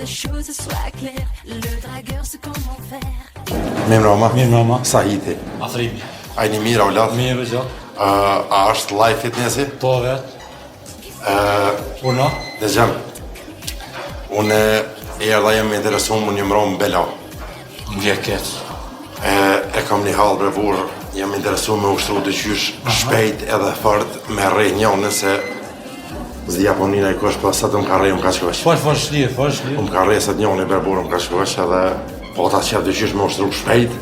choses soient claires, le dragueur sait comment faire. Mirëmbrama. Mirëmbrama. Sahiti. Afrimi. A jeni mirë, avlad? Mirë, vëzhë. A është live fitnessi? Po, vetë. Uh, Uno? Dëgjom. Unë erdha jam interesum, unë jam ra n'bela. Më vjen keq. E, e kam një hall bre burrë, jam interesum me ushtru diqysh shpejt edhe fort me rreh njënën se S'di a po nin kush, po sot më ka rreh, më ka shkoq. Fol, fol shlirë, fol shlirë. Më ka rreh sot njëni bre burrë, më ka shkoq edhe po ta qef diqysh me ushtru shpejt.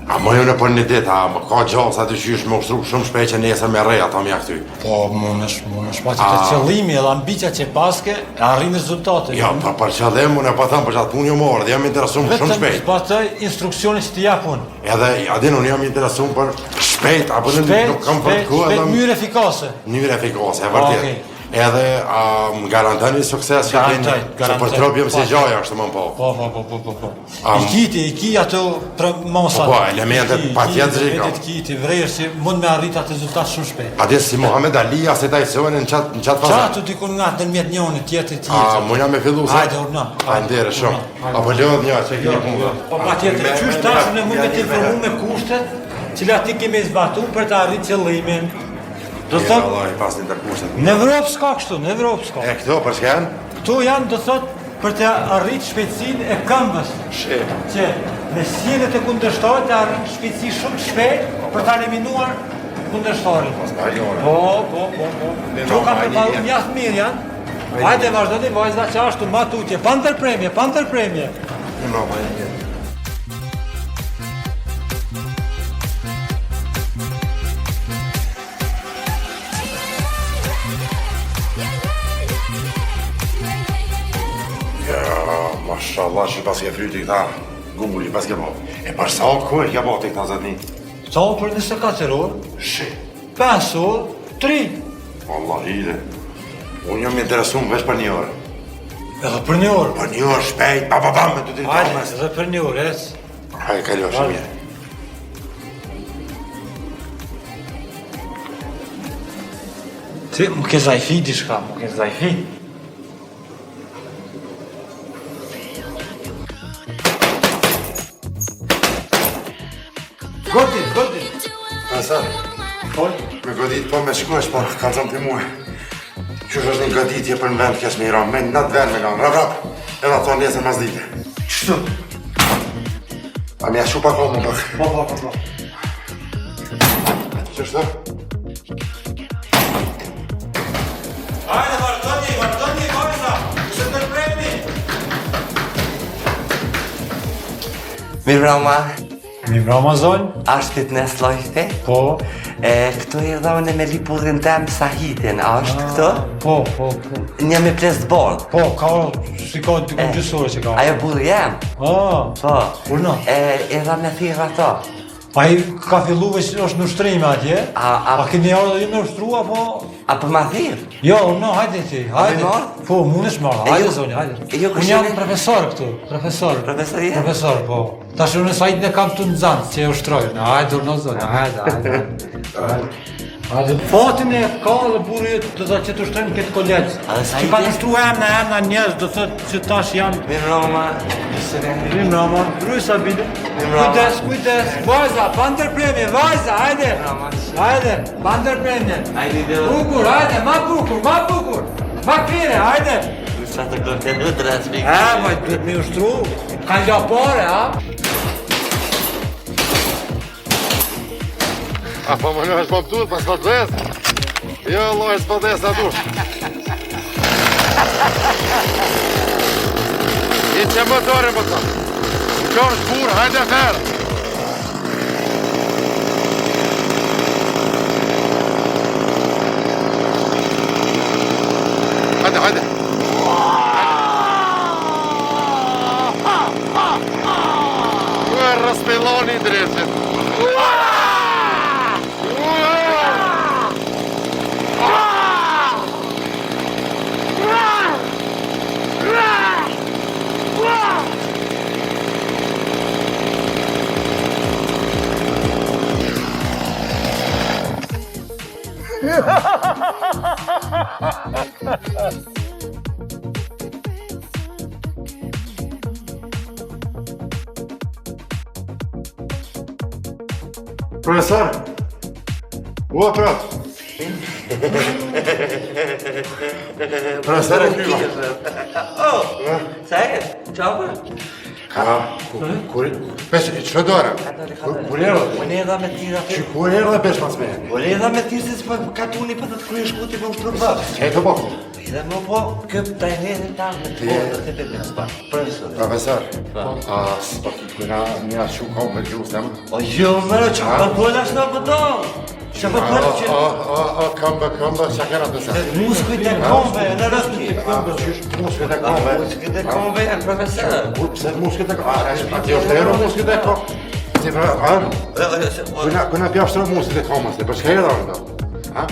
A më jo në për një ditë, a më ka gjasa diqysh me ushtru shumë shpejt që nesër me rreh ata m'ja kty. Po, munësh, munësh, pa që të qëllimi edhe ambicia që paske, e arrin rezultate. Jo, për, për qëllim, unë e pa thëmë për qatë punë jo morë, dhe jam interesum shumë Vetëm shpejt. zbatoj instruksionet që t'i jap unë. Edhe, a din, unë jam interesum për shpejt, apo në Shpejt, nuk kam për shpejt, të kohë, shpejt, edhe mënyrë efikase. mënyrë efikase, e vërtet. Okej. Edhe a, më garantoni sukses që keni, Garantoj, që garantoj. për trup jam si Po. gjaja, kështu më po. Po, po, po, po, po, po. Am- I ki ti, i ki ato për masat. Po, po, elementet I ki, i ki patjetër që i kam. Elementet ki ti, vrejë si mund me arrit atë rezultat shumë shpejt. A di si Muhammed Ali, a si Tyson në qatë në qatë Qa fazë? ato dikun nga ndërmjet njëri tjetrit tjetrit. A mujna me fillu se? Hajde, urdhno. Faleminderit shumë. Urdhno, Apo lëhet një që keni punë. Po patjetër, qysh tash unë mund me të informu me kushtet, cilat ti kemi zbatu për të arrit qëllimin. Do Jo, thot, vallahi, pas një të kushtet. në Evropë s'ka kështu, në Evropë s'ka. E këto për çka janë? Këto janë do thot për të arrit shpejtësinë e këmbës. Shi. Që me sjelljet e kundërshtarit të arrin shpejtësi shumë të shpejt për ta eliminuar kundërshtarin. Po, po, po, po. Këto kanë përparuar mjaft mirë janë. Hajde vazhdoni vajza që ashtu ma tutje, pa ndërpremje, pa ndërpremje. Mirëmbrama, jeni mirë. Ja, mashallah që pas ke fryti këta Guli, pas ke bo. E për sa kohë ke bo ti këta zotni? Sa për 24 orë, Shi. 5 orë, 3. Wallahi dhe. Unë jam interesum veç për një orë. Edhe për një orë. Për një orë shpejt, pa pa pa, me të tri Hajde, tomes. edhe për një orë, ec. Hajde, kalosh Hajde. mirë. Ti më ke zajfi diçka, më ke zajfi. Godit, godit. Pasar, Fol. me godit po me shkosh, po kallzon ti mua. Qysh është një goditje për në vend kesh me i ra, me në atë vend me lanë, rap rap. Edhe ato nesër mas dite. Qështu? A me ja shu pak më pak. Po, po, po, po. Qështu? Hajde, vazhdoni, vazhdoni, vajza. Se ndërpreni. Mirëmbrama, Mirëmbrama, zonjë. a është fitness life? Po. E, këtu erdha unë me lyp burrin tem Sahitin, a është këtu? Po, po, po. Një me ples të bardh. Po, ka, si ka dikun gjysore që ka. Ajo burri jem? Ah, Po. Urdhno. E, erdha me thirr ato. Ai ka fillu veç është në ushtrime atje. A- a- a keni ardhur ju me ushtru apo? A po ma thirr? Jo, no, hajde ti, hajde. me marr? Po, mundesh marr, E hajde ju- zonja, hajde. e ju Unë kush jam jeni? profesor këtu, profesor. Profesor je? Profesor, po. Tash unë sa i kam të nxënës që e ushtrojnë. Hajde, urdhno zonja, hajde, hajde. Hajde. Hajde. Fatin e ka dhe burri jot, do thotë që të ushtrojnë këtë kolegj. A dhe sa Që i kanë di? ushtru emna, emna njerëz, do thotë që tash janë Mirëmbrama. Mirëmbrama, Rusa bile. Mirëmbrama. Kujdes, kujdes. Vajza, pa ndërpremje, vajza, hajde. Mirëmbrama. Hajde, pa ndërpremje. Hajde, ide. Bukur, hajde, ma bukur, ma bukur. Ma kire, hajde. Sa të kontentu të rasmi. E, ma duhet me ushtru. Kanë la pare, a? A po më në është po pëtut, pas po të dhes. Jo, Allah, s'po dhes a dush. I që më dore më thëmë. Kjo është burë, hajde ferë. Hajde, hajde. Ua, rëspilloni dreqit. Ua! Ua! Profesor! Ua, prof! Profesor e kryva. Oh, sa e? Qa për? Ka, ku, kur, pesh, që dora? Kur, kur erdhe? Unë erdha me ti Që kur erdhe pesh mas me? Unë erdha me ti se s'po katuni po të të krye shkuti po ushtru boks. Që e të po? Edhe më po, kë trajnerin ta me të po, të të të të Profesor. Profesor, a, s'po ki kuna një shumë kohë për gjusë, O jo, mërë, që po fola shto po do? Që po fola që... A, a, a, këmbë, këmbë, që kena të sa? Muskujt e komve, në rëki. A, qysh muskujt e komve? Muskujt e komve janë profesor. Kur pse muskujt e komve? A, a ti është ero muskujt e komve? Si pra, a? Kuna, kuna pjashtro muskujt e komës, për çka erdha unë do? A?